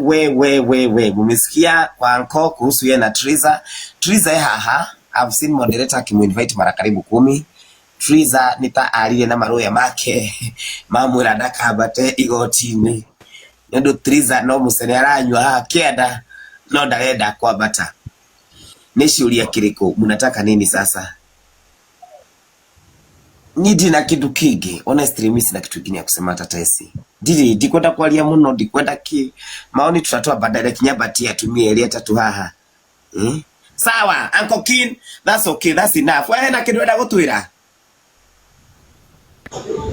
We we we we, mumesikia kwa anko kuhusu yeye na Triza. Triza ye haha, I've seen moderator akimuinvite mara karibu 10. Triza nĩ ta arire na marũya make mamwĩra ndakambate igoti-inĩ nĩ ũndũ Triza no mũcene aranyua haha kĩanda no ndarenda kwambata. Nĩ ciũria kĩrĩkũ mnataka nini sasa? Niĩ ndirĩ na kĩndũ kĩngĩ, honestly mimi sina kitu kingine ya kusema. Tata esi ndirĩ, ndikwenda kwaria mũno, ndikwenda kĩ maoni, tutatoa baadaye. Kinyambatie atumia erĩ atatũ haha, Sawa, Uncle Kin, that's okay, that's enough. We hena kĩndũ wenda gũtwĩra?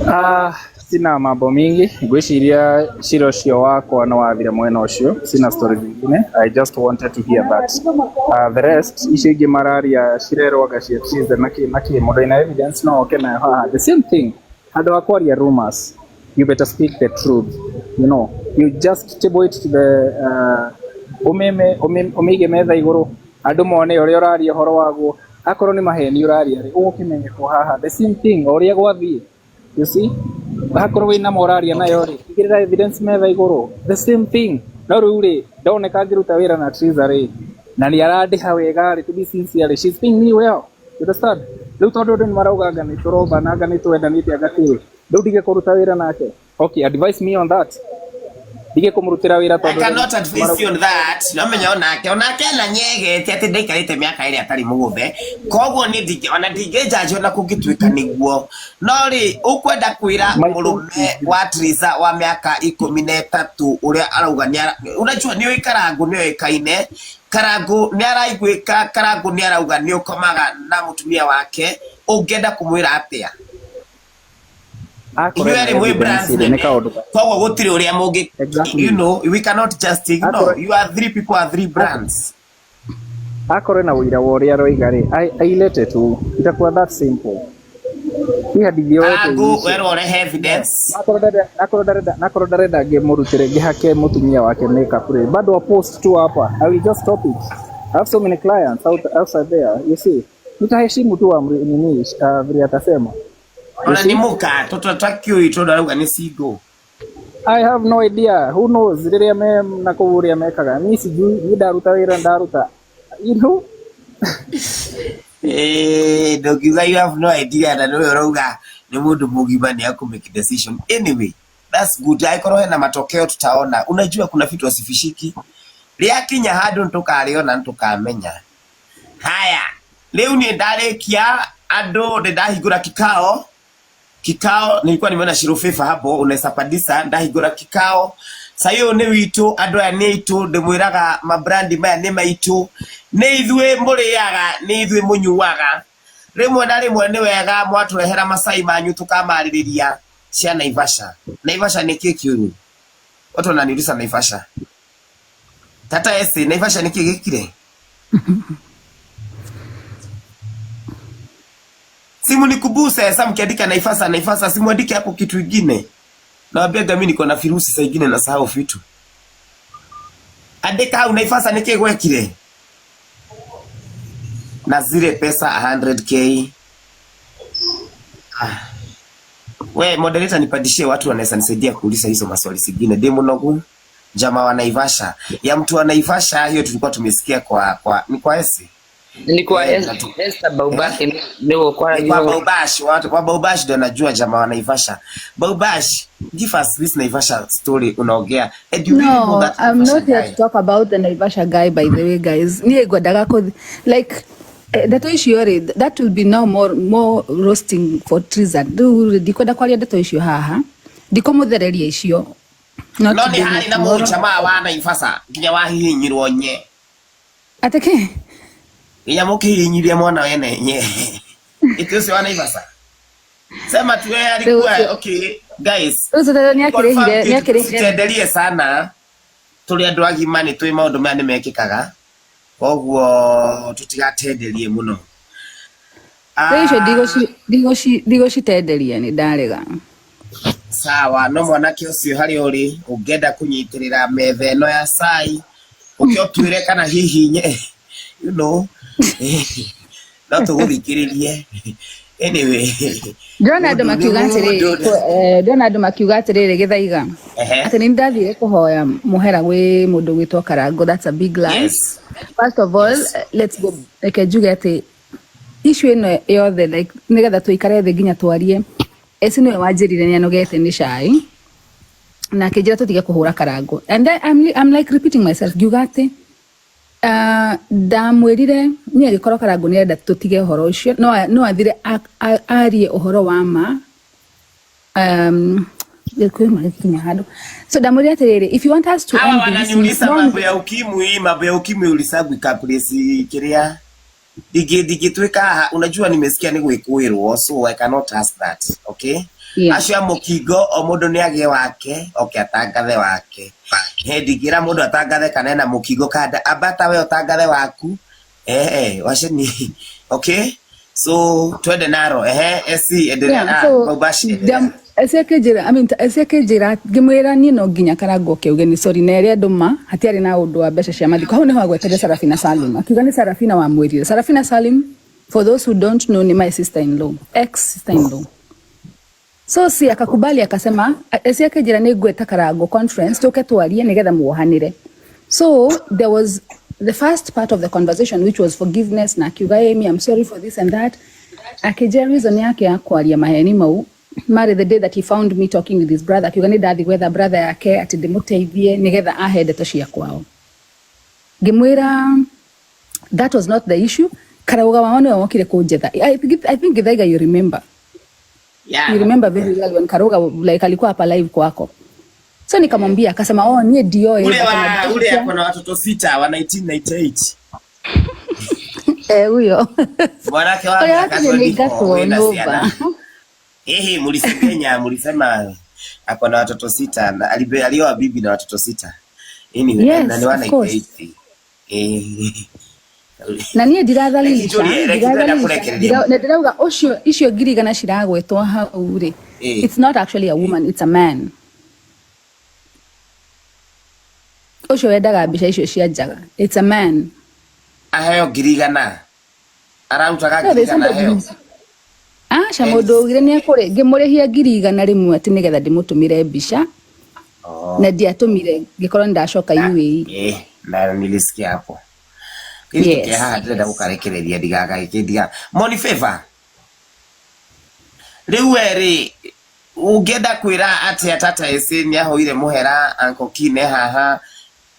Ah, sina mambo mingi. Ngwĩciria cira ũcio wakwa nĩ wathira mwena ũcio. Sina story zingine. I just wanted to hear that. The rest icio ingĩ mararia cirerwo anga cia treason na kĩ na kĩ, mũndũ ina evidence no oke nayo haha. The same thing, handũ ha kwaria rumors, you better speak the truth. You just table it to the ũmĩme ũmĩige metha igũrũ, andũ mone ũrĩa ũraria ũhoro waguo. Akorwo nĩ maheni ũraria rĩ, ũgũkĩmenyekwo haha. The same thing, o ũrĩa gwathiĩ, you see, hakorwo wĩna ma ũraria nayo rĩ, igĩrĩra evidence metha igũrũ. The same thing. No rĩu rĩ, ndoneka ngĩruta wĩra na Triza rĩ, na nĩ arandĩha wega rĩ, to be sincere rĩ, she's paying me well, you understand? Rĩu tondũ andũ nĩ marauga anga nĩ tũrombana, anga nĩ twendanĩte, anga kĩ, rĩu ndige kũruta wĩra nake? Okay, advise me on that. Ndige kũmũrutĩra wĩra I tondũ rĩu cannot advise marauga you on that. No menya onake na nyegete atĩ ndaikarĩte mĩaka ĩrĩ atarĩ mũgũthe, koguo niĩ ndingĩ ona ndingĩnjanji ona kũngĩtuĩka nĩguo. No rĩ, ũkwenda kwĩra My point mũrũme is wa Triza wa mĩaka 13 ũrĩa arauga nĩ unajua nĩ ũĩ Karangũ nĩ oĩkaine, Karangũ nĩ araiguĩka, Karangũ nĩ arauga nĩ ũkomaga na mũtumia wake, ũngĩenda kũmwĩra atĩa? Akorwo Inyuĩ ena erĩ mwĩ evidence brands rĩ, nĩ nene, kaũndũ koguo gũtirĩ ũrĩa mũngĩ Exactly. We cannot just ignore. Akorwo You are three people, are three brands. Akorwo na ũira wa ũrĩa aroiga rĩ, ailete tu, itakuwa that simple. Hii hadithi yote Karangũ, iishe. werwo ũrehe evidence. Nakorwo ndarenda ngĩmũrutĩre ngĩhake mũtumia wake makeup rĩ, bado wa post tu hapa. I will just stop it. I have so many clients outside there, you see. Nitaheshimu tu amri nini, vile atasema, you Ona nĩ see. mũka tũtakiũĩ tondũ arauga nĩ single. I have no idea. Who knows rĩrĩa me na kũu ũrĩa mekaga. Mi sijui, mi ndaruta wĩra ndaruta. Eh, ndũngiuga you have no idea na nĩwe ũrauga nĩ mũndũ mũgima nĩ akũ make decision. Anyway, that's good. Angĩkorwo hena matokeo tutaona. Unajua kuna vitu asifishiki, rĩakinya handũ nĩtũkarĩona, nĩtũkamenya. Haya, rĩu niĩ ndarĩkia andũ, nĩ ndahingũra kikao. Kikao nilikuwa nimeona Shiro Favor hapo, unaweza pandisa. Ndahingũra kikao sai, ũyũ nĩ witũ, andũ aya nĩ aitũ. Ndĩmwĩraga mabrandi maya nĩ maitũ, nĩ ithuĩ mũrĩaga, nĩ ithuĩ mũnyuaga. Rĩmwe na rĩmwe nĩ wega mwatũrehera macai manyu tũkamarĩrĩria cia Naivasha. Naivasha nĩ kĩ kĩũru? Watu wananiuliza Naivasha. Tata esi, Naivasha nĩ kĩ gĩkire? Simu nikubuse sasa, mkiandika Naivasha, Naivasha, simuandike hapo kitu ingine. Nawambiaga mimi niko na virusi, saa ingine nasahau vitu. Andika hau Naivasha nĩ kĩ gwekire na zile pesa 100K. Ah. We moderator, nipandishie watu wanaweza nisaidia kuuliza hizo maswali zingine. Ndi munogu jamaa wa Naivasha. Ya mtu wa Naivasha hiyo tulikuwa tumesikia kwa ni kwa esi. Ni kwa Eh, na tu, Esther eh? Baubash nĩguo Ni kwa kwaragia. Baubash, watu wa Baubash ndio najua jamaa wa Naivasha. Baubash, give us this Naivasha story unaongea. And you really know No, that I'm Naivasha not here guy. to talk about the Naivasha guy, by the way, guys. Niĩ ngwendaga kũthi like ndeto icio rĩ, that will be now more roasting for treason. Rĩu rĩ, ndikwenda kwaria ndeto icio haha, ndikũmũthereria icio. Not No nĩ today, harĩ not na tomorrow. mũjamaa wa Naivasha nginya wahihinyirwo nye. Atĩ kĩ? Nginya mũkĩhihinyirie mwana wene nye. Ĩti ũcio wa Naivasha. Sema tu yeye Rĩu alikuwa ũcio okay guys. ũcio tondũ Confirm nĩakĩrĩhire kitu nĩakĩrĩhire tusitenderie sana. Tũrĩ andũ agima, nĩ tũĩ maũndũ maya nĩ mekĩkaga. Koguo tũtigatenderie mũno. Rĩu icio Ah, ndigũcitenderia, nĩ ndarega. Sawa, no mwanake ũcio harĩa ũrĩ ũngĩenda kũnyitĩrĩra metha ĩno ya cai, ũke ũtwĩre kana hihi no tũgũthikĩrĩrie. Anyway, Ndĩrona andũ mũndũ nĩ makiuga atĩrĩrĩ, mũndũ. Ndĩrona andũ makiuga atĩrĩrĩ Gĩthaiga, Ehe. atĩ nĩ ndathire kũhoya mũhera gwĩ mũndũ gwĩtwo Karango. That's a big lie. First of all, let's go, reke njuge atĩ issue ĩno yothe, like, nĩgetha tũikare thĩ nginya twarie, eci nĩwe wanjĩrire nĩ anogete nĩ cai na akĩnjĩra tũtige kũhũra Karango, and then I'm like repeating myself, ngiuga atĩ ndamwĩrire niĩ angĩkorwo Karango nĩarenda tũtige ũhoro ũcio, no athire arie ũhoro wa ma, kwĩ magĩkinya handũ, so ndamwĩrire atĩrĩrĩ, if you want us to Hawa end this, wananiuliza no mambo ya ukimwi, mambo ya ukimwi ulisagwi ka place kiria ndingĩtuĩka haha. Unajua nimesikia nĩ gwĩkũĩrwo, so I cannot ask that, okay? Acio a mũkingo, o mũndũ nĩ agĩe wake, oke atangathe wake. He ndingĩra mũndũ atangathe kana ena mũkingo kanda ambata we ũtangathe waku, eh, waceni. Okay, so twende naro. Ehe, esi endelea. Yeah, so Maubashi, endelea. Eci akĩnjĩra, I mean, eci akĩnjĩra, ngĩmwĩra niĩ no nginya Karango oke auge nĩ sorry na ere andũ ma hatiarĩ na ũndũ wa mbeca cia mathiko. Hau nĩho agwetete Sarafina Salim, akiuga nĩ Sarafina wamwĩrire. Sarafina Salim, for those who don't know, ni my sister in law, ex sister in law. So si akakubali, akasema eci akĩnjĩra nĩ ngwĩta Karango conference tũke twarie nĩgetha muohanĩre. So there was the first part of the conversation, which was forgiveness, na akiuga, "Amy, I'm sorry for this and that." Akĩnjĩra reason yake ya kwaria maheni mau marĩ the day that he found me talking with his brother, akiuga nĩ ndathi gwetha brother yake atĩ ndĩmũteithie nĩgetha ahe ndeto cia kwao. Ngĩmwĩra that was not the issue. Karauga wao nĩwe wokire kũnjetha. I think Githaiga, you remember. You remember very well when Karuga, like, alikuwa hapa live kwako. So nikamwambia, akasema, "Oh, niĩ ndioĩ." Ule but wa ule ako na watoto sita wa 1998. Eh, huyo. Mwanake wa Ũrĩa miaka wakinya nĩ 24 ingatwo wĩna nyũmba. ciana. Ehe, mulisekenya mulisema ako na watoto sita na alioa bibi na watoto sita. Anyway, na ni Yes, wa of course. 98. Eh. Na niĩ Reke ndirathalilisha, njurie, reke ndĩrenda ndirathalilisha, kũrekereria. na ndĩrauga ũcio icio 100,000 ciragwetwo hau rĩ, it's not actually a woman, it's a man ũcio wendaga mbica icio cia njaga. It's a man. Aheo 100,000. Ararutaga No, ngiri there's igana somebody aheo. Aca, mũndũ augire nĩ ekũrĩ ngĩmũrĩhia 100,000 atĩ nĩgetha ndĩmũtũmĩre mbica, na ndiatũmire, ngĩkorwo nĩ ndacoka UAE. Eh, na nilisikia hapo. Kĩrĩ tũkĩa haha ndĩrenda gũkarekereria ndigagagĩkĩ ndiga. Money Favor. Rĩu we rĩ, ũngĩenda kwĩra atĩa tata ĩcĩ nĩ ahoire mũhera, Uncle Kine haha?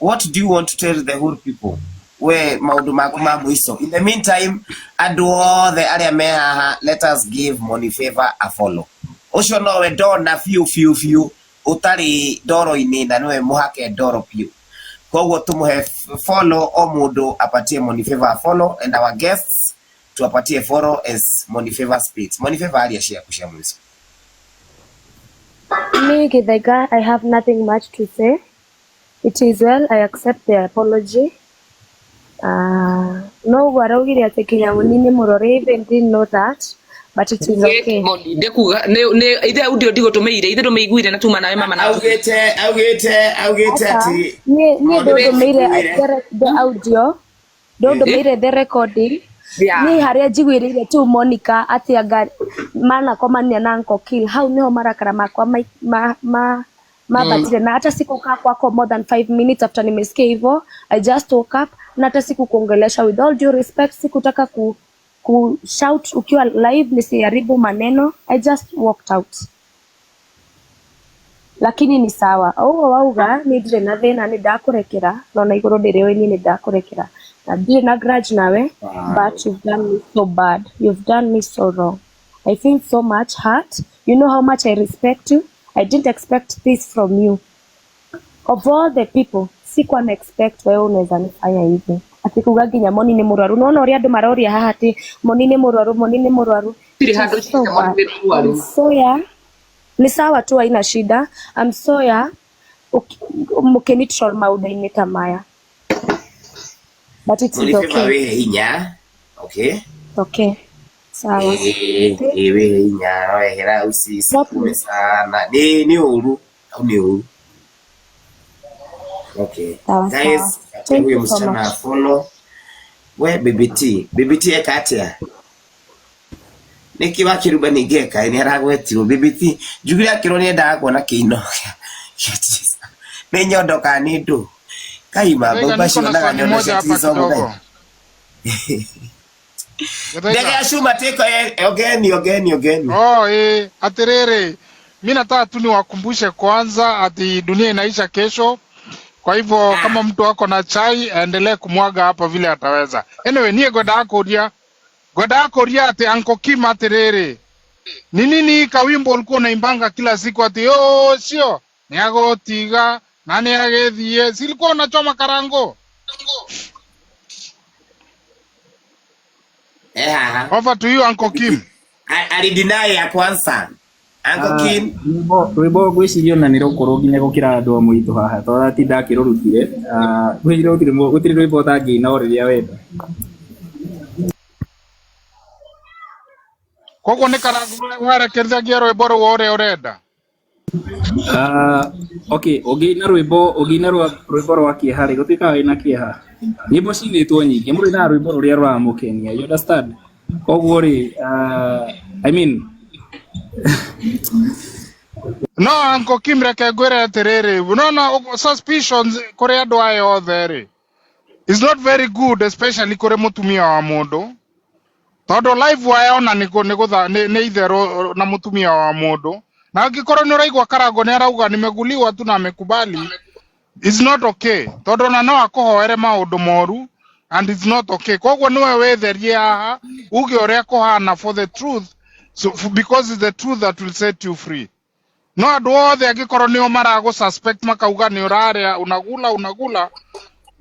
What do you want to tell the whole people, we maũndũ maku ma mũico? In the meantime, andũ othe arĩa me haha, let us give Money Favor a follow. Ũcio nowe ndona biũ biũ biũ ũtarĩ ndoro-inĩ na nĩwe mũhake ndoro biũ, koguo tũmũhe follow. O mũndũ apatie Money Favor a follow, and our guests tuwapatie follow as Money Favor speaks. Money Favor, aria ciaku cia mũico. Me, Githaiga, I have nothing much to say. It is well, I accept the apology. No ũguo araugire atĩ kinya mũnini mũrore, even didn't know that, but it is okay. Moni ndekuga nĩ ithe audio ndigũtũmĩire ithe ndũmĩiguire na tuma nawe mama na Augĩte Aca, atĩ niĩ maũndũ ndũndũmĩire mekuire. the audio, ndũndũmĩire the recording. Niĩ harĩa njiguĩrĩire tu Monica atĩ anga manakomania na Uncle Kill, hau niho marakara makwa ma mambatire, na hata sikukaa kwako more than 5 minutes after nimesikia hivyo. I just woke up na hata sikukuongelesha. With all due respect, sikutaka ku shout ukiwa live nisiharibu maneno. I just walked out, lakini ni sawa ũguo wauga. Nĩ ndirĩ na thĩna, nĩ ndakũrekera, no na igũrũ ndĩrĩũĩ niĩ nĩ ndakũrekera na ndirĩ na grudge nawe, but you've done me so bad, you've done me so wrong. I feel so much hurt. You know how much I respect you. I didn't expect this from you. Of all the people, sikuwa na expect wewe unaweza nifanya hivi, ati kuga nginya Moni nĩ mũrwaru. Nona ũrĩa andũ maroria haha ati Moni nĩ mũrwaru, Moni nĩ mũrwaru. Gũtirĩ It handũ is so njĩte Moni bad. nĩ mũrwaru. I'm so, yeah, nĩ sawa tu, haina shida. I'm so, yeah, mũkĩnitroll maũndũ-inĩ ta maya, but it is Money Favor, okay. wĩhe hinya, okay? Okay, sawa. Eh, wĩhe hinya, no ehera usisukume sana, nĩ ũru au nĩ ũru. Okay Sawa guys, sawa, atia thank huyo you so msichana much. follow. We BBT, BBT eka atia? Nĩkĩ wakĩruba ningĩ nĩ aragwetirwo BBT njugire akĩrwo nĩ endaga kuona kĩino kĩa Tisa. Nĩ nyondo kana nĩ ndũ kaima Githaiga, mbau niko na cionaga swali nyondo moja cia hapa Tisa kidogo. mũthenya. Ndege Githaiga. ya cuma tiko ogeni ogeni ogeni. Oh, atiriri. Mi nataka tu niwakumbushe kwanza ati dunia inaisha kesho. Kwa hivyo kama mtu ako na chai aendelee kumwaga hapa vile ataweza. Anyway, niĩ ngwendaga kũria atĩ Uncle Kim atĩrĩrĩ, ni nini kawimbo ulikuwa unaimbanga kila siku ati oh sio nĩagũtiga na nĩagĩthiĩ, si ulikuwa unachoma karango? Eh haha. Over to you Uncle Kim. Alideny ya kwanza. Uncle Kim Rwĩmbo ngwĩciria ona nĩ rũkũrũ nginya gũkĩra andũ a mũitũ haha tondũ atinda akĩrũrutire. Ngwĩciria gũtirĩ rwĩmbo ũtangĩina o rĩrĩa wenda. Koguo nĩ karango warekerithagia rwĩmbo rũu ũrĩa ũrenda. Okay, ũngĩina rwĩmbo ũngĩina rwĩmbo rwa kĩeha rĩ, gũtuĩkaga wĩna kĩeha. Nyĩmbo cinĩtwo nyingĩ, mũndũ ainaga rwĩmbo rũrĩa rũramũkenia, you understand? Koguo rĩ, I mean, No Uncle Kim reke ngwĩre atĩrĩrĩ, unaona suspicions kũrĩ andũ aya othe rĩ is not very good, especially kũrĩ mũtumia wa mũndũ, tondũ live wire ona nĩ kũ- nĩ gũtha nĩ itherũ na mũtumia wa mũndũ, na angĩkorwo nĩ ũraigua Karango nĩ arauga nimeguliwa tu na amekubali, it's not okay, tondũ ona no akũhoere maũndũ moru and it's not okay. Koguo nĩwe wĩtherie haha uge ũrĩa kũhana for the truth, so because it's the truth that will set you free. No andũ othe angĩkorwo nĩo maragũ suspect makauga nĩ ũrarĩa unagula unagula,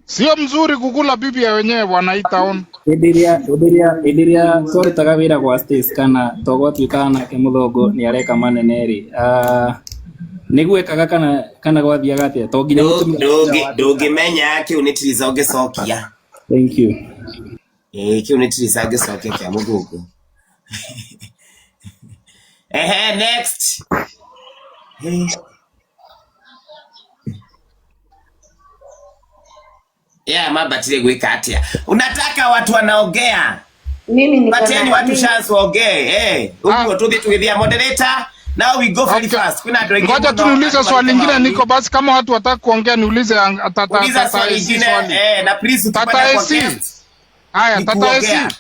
sio mzuri kugula bibi ya wenyewe bwana hii town. Hĩndĩ ĩrĩa twarutaga wĩra gwa Stace kana to gwatuĩkaga nake mũthũngũ nĩ areka manene rĩ, nĩguo ekaga kana gwathiaga atĩa? To nginya mũtumia Ndũngĩmenya kĩu nĩ Tiriza ũngĩcokia. Thank you. Ĩĩ kĩu nĩ Tiriza ũngĩcokia kĩa mũthũngũ. Ehe, next. Yeah, mabatire gwĩka atĩa? Unataka watu wanaongea. Mimi niko Patieni na watu mimi chance waongee. Eh, Ah, huko tuthi tugithia moderator. Now we go very okay. fast. Kuna andũ aingĩ Ngoja tu mũno niulize andũ swali marute lingine maoni. niko basi, kama watu wataka kuongea niulize tata Uliza tata swali AC lingine swali. na please Tata ukipanda kwa AC. guest Haya, ni tata AC. kuongea.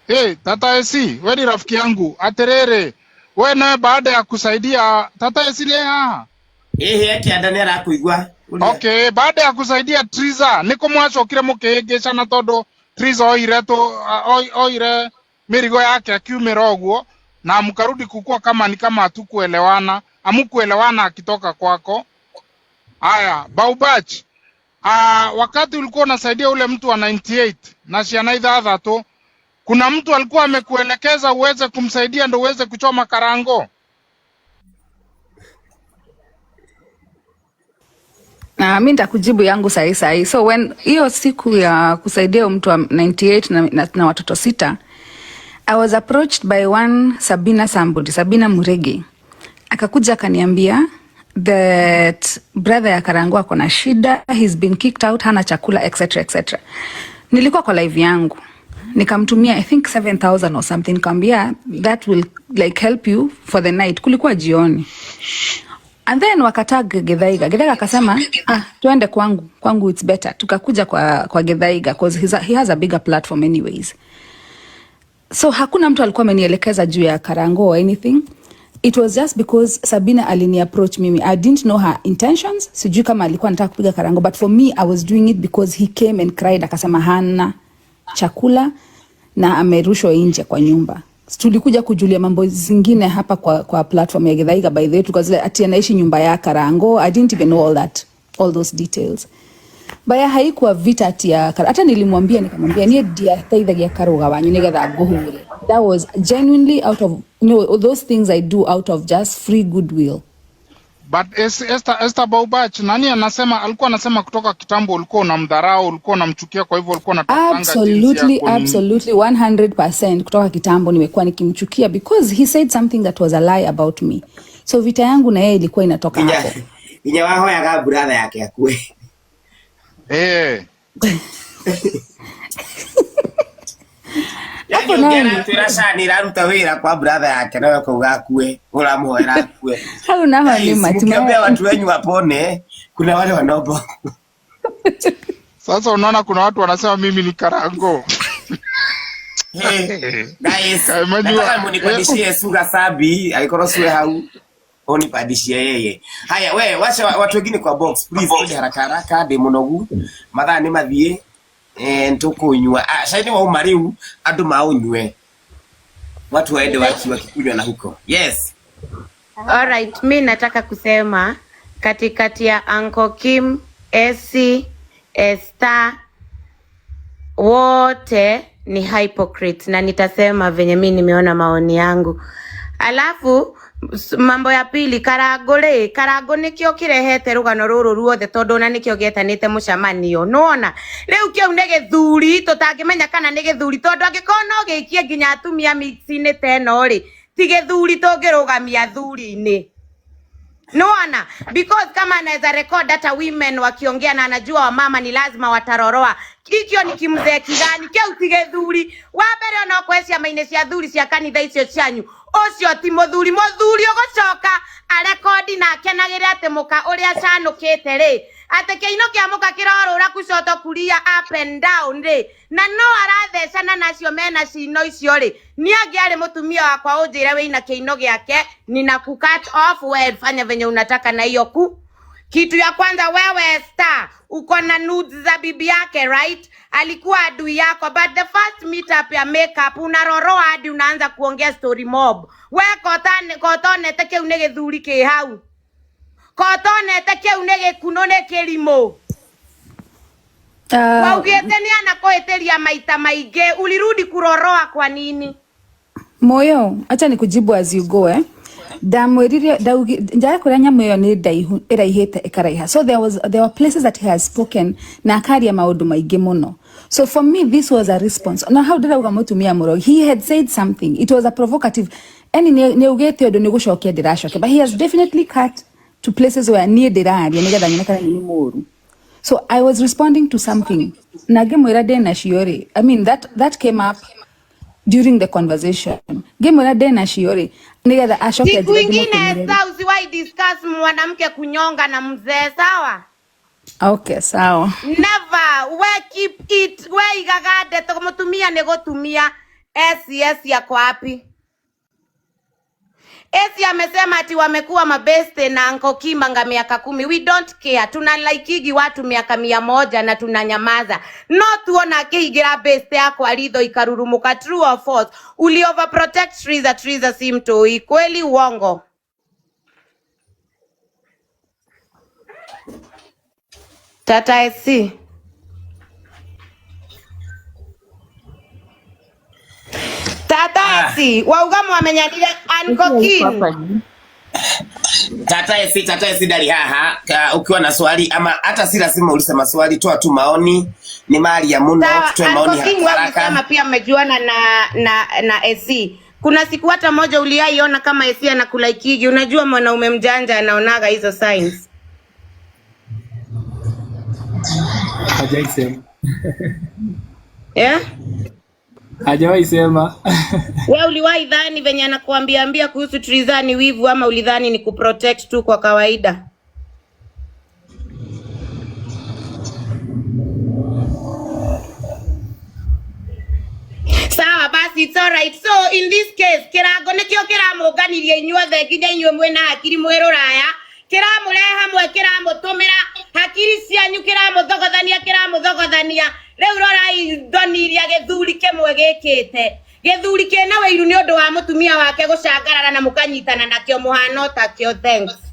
Hey, tata AC, we ni rafiki yangu. Aterere. We nawe baada ya kusaidia tata AC ni haha. Ĩhĩ kĩanda nĩ arakuigua. Uria. Okay, baada ya kusaidia Triza niko mwacokire mukihĩngĩcana tondu Triza oire tu oire mĩrigo yake akiumĩra ũguo na mkarudi kukua kama ni kama hatukuelewana, amukuelewana akitoka kwako. Haya, Baubach, wakati ulikuwa unasaidia ule mtu wa 98 na ciana ithathatũ, kuna mtu alikuwa amekuelekeza uweze kumsaidia ndo uweze kuchoma karango? Na mi nitakujibu yangu sahi sahi. So when hiyo siku ya kusaidia huyo mtu wa 98 na watoto 6, I was approached by one Sabina somebody, Sabina Muregi. Akakuja akaniambia that brother ya Karangu ako na shida, he's been kicked out, hana chakula etc etc. Nilikuwa kwa live yangu nikamtumia I think 7000 or something, nikamwambia that will like help you for the night. Kulikuwa jioni. And then wakatag Githaiga. Githaiga akasema tuende kwangu, kwangu it's better. Tukakuja kwa Githaiga cause he has a bigger platform anyways. So hakuna mtu alikuwa amenielekeza juu ya Karango or anything. It was just because Sabina alini approach mimi. I didn't know her intentions. Sijui kama alikuwa anataka kupiga Karango, but for me I was doing it because he came and cried akasema hana chakula na amerushwa nje kwa nyumba. Tulikuja kujulia mambo zingine hapa kwa platform ya Githaiga by the way, because zile ati anaishi nyumba ya Karango. I didn't even know all that, all those details. Baya haikuwa vita ati ya hata nilimwambia nikamwambia niĩ ndiateithagia karuga wanyu nigetha ngũhure. That was genuinely out of those things I do out of just free goodwill. But Esther Baubach, nani anasema, alikuwa anasema kutoka kitambo ulikuwa unamdharau, ulikuwa unamchukia, kwa hivyo ulikuwa unatafutanga jinsi ya Absolutely, kunini. absolutely 100% kutoka kitambo nimekuwa nikimchukia because he said something that was a lie about me. So vita yangu na yeye ilikuwa inatoka Nginya hapo. nginya wahoyaga brother yake akue. Eh. Yaani Hapo Ũyũ ũngĩ Nani? aratwĩra cani ĩraruta wĩra kwa brother yake nawe ũkauga akue, ũramũhoera akue. Hau naho nĩ Guys, ma ti mkiombea watu wenyu wapone, kuna wale wanaomba. Sasa unaona kuna watu wanasema mimi ni karango. Hey, guys, Kaimanyua. nataka munipandishie Suga Sabi, aikorwo siwe hau unipandishie yeye. Haya, we wacha watu wengine kwa box please, tuje haraka haraka ndi munogu mathaa ni mathie ntukunywa cai ni wauma riu andu maunywe watu waende wakikunywa na huko. Yes. Alright, mi nataka kusema katikati ya Uncle Kim, Esi, Esther wote ni hypocrites na nitasema venye mi nimeona maoni yangu. Alafu mambo ya pili Karango rĩ, Karango nĩkĩo kĩrehete rũgano rũrũ ruothe tondũ ona nĩkĩo gĩetanĩte mũcemanio nĩwona rĩu kĩu nĩ gĩthuri tũtangĩmenya kana nĩ gĩthuri tondũ angĩkorwo no gĩikie nginya atumia mix-inĩ ta ĩno rĩ ti gĩthuri tũngĩrũgamia athuri-inĩ. Nona, because kama anaweza record hata women wakiongea na anajua wamama ni lazima wataroroa. Ikio ni kimzee kigani kĩu ti gĩthuri. Wa mbere ona okorwo ciama-inĩ cia thuri cia kanitha icio cianyu ũcio ti mũthuri. Mũthuri ũgũcoka arekodi na akenagĩre atĩ mũka ũrĩa acanũkĩte rĩ atĩ kĩino kĩa mũka kĩrorũra kushoto kuria up and down rĩ na no arathecana nacio mena cino icio rĩ niĩ angĩarĩ mũtumia wakwa ũnjĩre wĩina kĩino gĩake nina ku cut off, we fanya venye unataka na hiyo ku kitu ya kwanza wewe star uko na nudes za bibi yake right, alikuwa adui yako, but the first meet up ya makeup unaroroa hadi unaanza kuongea story mob. We kotonete kĩu nĩ gĩthuri kĩ hau, kotonete kĩu nĩ gĩkuno nĩ kĩrimũ. Waugĩte nĩ anakũhĩtĩria maita maingĩ, ulirudi kuroroa kwa nini? Moyo, acha nikujibu as you go eh. Ndamwĩrire njaga kũrĩa nyamũ ĩyo nĩ ndaihu ĩraihĩte ĩkaraiha, so there were places that he has spoken na akaria maũndũ maingĩ mũno, so for me this was a response na hau ndĩrauga mũtumia mũrogi, he had said something, it was a provocative yani nĩ augĩte ũndũ nĩ gũcokia ndĩracokia, but he has definitely cut to places where niĩ ndĩraria nĩgetha nyone kana nĩ mũũru. So I was responding to something na ngĩmwĩra ndĩ nacio rĩ, I mean that came up during the conversation, ngĩmwĩra ndĩ nacio rĩ nĩgetha acoke Siku njĩre ingine ndĩmũtũmĩre rĩ. Esther, usiwahi discuss mwanamke kunyonga na mzee, sawa? Okay, sawa. Never, we keep it, we igaga ndeto mũtumia nĩ gũtumia. SCS yako wapi? Esi amesema ati wamekuwa mabeste na Uncle Kimanga miaka 10. We don't care. Tuna laikigi watu miaka 100 na tunanyamaza. No tuona akĩingĩra beste yakwa ritho ikarurumuka. True or false? Uli overprotect Triza. Triza si mtoi. Kweli uongo? Tata SC. Tata SC. Wauga mwamenyanire Uncle Kim. Tata esi ndari haha. Ukiwa na swali ama hata si lazima ulize maswali, toa tu maoni, ni mali ya muno, Sawa, tutoe maoni Uncle King, haraka wewe ulisema haraka. pia mmejuana na SC. Kuna siku hata moja uliaiona kama SC anakulaikigi? Unajua mwanaume mjanja anaonaga hizo signs. Hajawahi sema. Yeah? Hajawahi sema. Wewe uliwahi dhani venye anakuambia ambia kuhusu Triza ni wivu ama ulidhani ni kuprotect tu kwa kawaida? Sawa basi, it's alright. So in this case kĩrango nĩkĩo kĩramũnganirie inyuothe nginya inyuĩ mwĩna hakiri mwĩ rũraya, kĩramũrehe hamwe, kĩramũtũmĩra hakiri cianyu, kĩramũthogothania kĩramũthogothania. Rĩu rorai thoni iria gĩthuri kĩmwe gĩkĩte, gĩthuri kĩna wĩiru nĩ ũndũ wa mũtumia wake gũcangarara na mũkanyitana nakĩo mũhana o takĩo. Thanks.